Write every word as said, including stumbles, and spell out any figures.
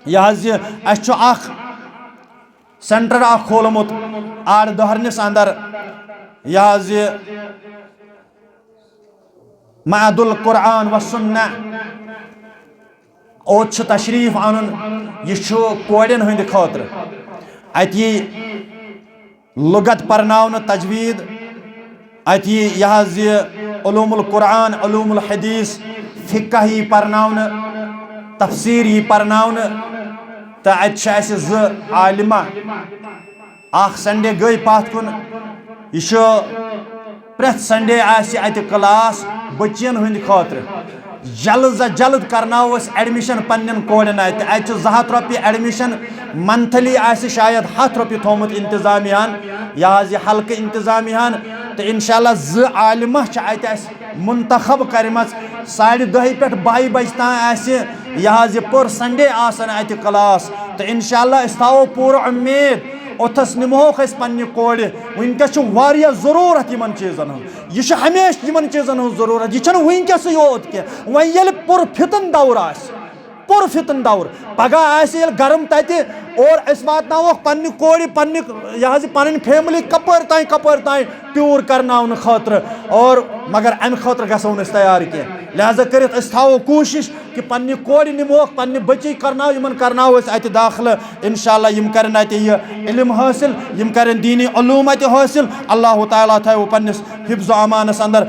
یہِ حظ یہِ اَسہِ چھُ اَکھ سینٹر اَکھ کھولمُت آڑ دۄہرنِس اندر، یہِ حظ یہِ معہد القرآن و سنہ۔ اوٚت چھُ تشریف انُن، یہِ چھُ کورٮ۪ن ہٕنٛدِ خٲطرٕ۔ اتہِ یی لغت پرناونہٕ، تجوید، اتہِ یی یہِ حظ یہِ علوم القرآن، علوم الحدیث، فقہ یی پرناونہٕ، تفسیر یی پرناونہٕ۔ تہٕ اتہِ چھِ اسہِ زٕ عالمہ۔ اکھ سنڈے گٔے پتھ کُن، یہِ چھُ پرٛٮ۪تھ سنڈے آسہِ اتہِ کلاس بچین ہٕنٛدِ خٲطرٕ۔ جلد از جلد کرناوو أسۍ ایڈمیشن پننٮ۪ن کورٮ۪ن اتہِ۔ اتہِ چھُ زٕ ہتھ رۄپیہِ ایڈمیشن، منتھلی آسہِ شاید ہتھ رۄپیہِ تھومُت انتظامیہ ہن، یہِ حظ یہِ حلقہٕ انتظامیہ ہن۔ تہٕ انشاءاللہ زٕ عالمہ چھِ اتہِ اسہِ منتخب کرِمژ۔ ساڑِ دہہِ پٮ۪ٹھ بہہِ بجہِ تام آسہِ یہِ حظ یہِ پٔر سنڈے آسان اتہِ کلاس۔ تہٕ انشاءاللہ أسۍ تھاوو پوٗرٕ اُمید، اوٚتھس نِمہوکھ أسۍ پننہِ کورِ۔ وٕنکیٚس چھُ واریاہ ضروٗرت یِمن چیٖزن ہٕنٛز۔ یہِ چھُ ہمیشہِ یِمن چیٖزن ہٕنٛز ضروٗرت۔ یہِ چھنہٕ وٕنکیٚسٕے یوت کینٛہہ۔ وۄنۍ ییٚلہِ پُر فتن دور آسہِ، پُر فتن دور، پگاہ آسہِ ییٚلہِ گرم تتہِ اور أسۍ واتناووکھ پننہِ کورِ، پننہِ، یہِ حظ یہِ پنٕنۍ فیملی کپٲرۍ تام، کپٲرۍ تام ٹیوٗر کرناونہٕ خٲطرٕ۔ اور مگر امہِ خٲطرٕ گژھو نہٕ أسۍ تیار کینٛہہ۔ لہذا کٔرِتھ أسۍ تھاوو کوٗشش کہ پننہِ کورِ نِموکھ، پننہِ بچی کرناو، یِمن کرناوو أسۍ اتہِ داخلہٕ۔ انشاءاللہ یِم کرن اتہِ یہِ علم حٲصِل، یِم کرن دینی علوم اتہِ حٲصِل۔ اللہ تعالیٰ تھاوِ پننِس حفظ و امانس اندر۔